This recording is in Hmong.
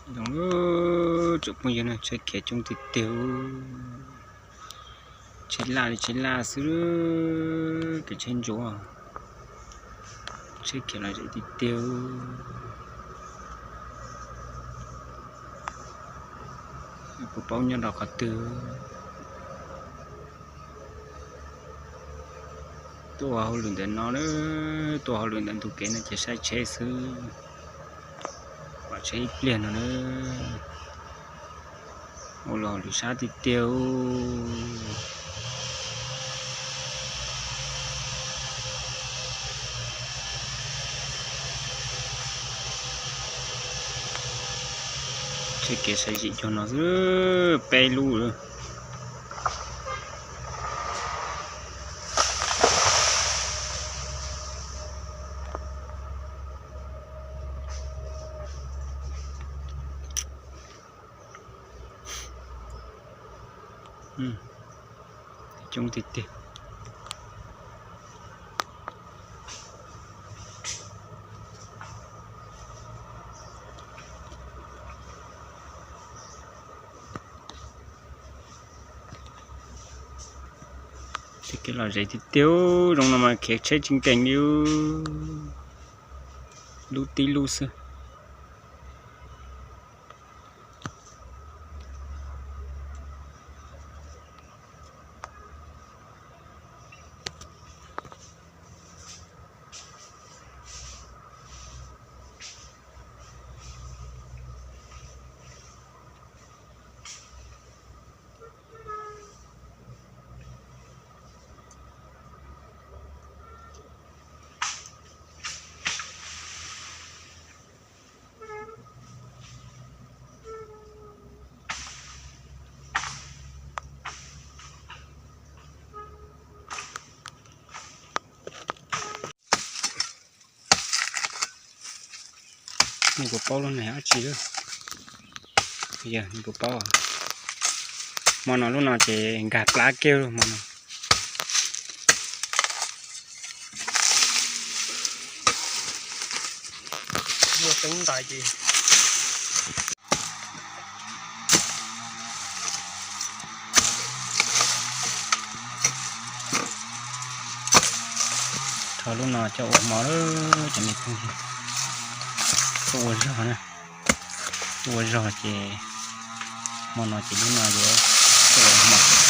Zoo, tsoom phooj ywg, tsheb khiav coob tiag tiag. Tsheb laj li tsheb laj xwb, kev tsheb ntsuav, tsheb khiav los zem tiag tiag. Puas paub nyob rau qhov twg? Tuaj hauj lwm ntawm no, tuaj hauj lwm ntawm ntug kev no ces saib tsheb xwb. Pom tsheb ib pliag no na. Ua los lwm sab tiag tiag. Tsheb kev saib zim cuag no xwb, peb lub lawm. Coob tiag tiag. Tsheb kev los zem tiag tiag, zoo no mas khiav tsheb tsis nkees li, lub tib lub xwb. Nws puas paub lub no dab tsi lawm? Yog nws puas paub? Hmo no lub no ces nkag plab kiag lub hmo no. Muaj teeb ntais ces rho lub no coj ua hmo lawm cov me phooj ywg. Tuaj ua zog na, tuaj ua zog ces hmo no ces lub no yuav coj ua hmo.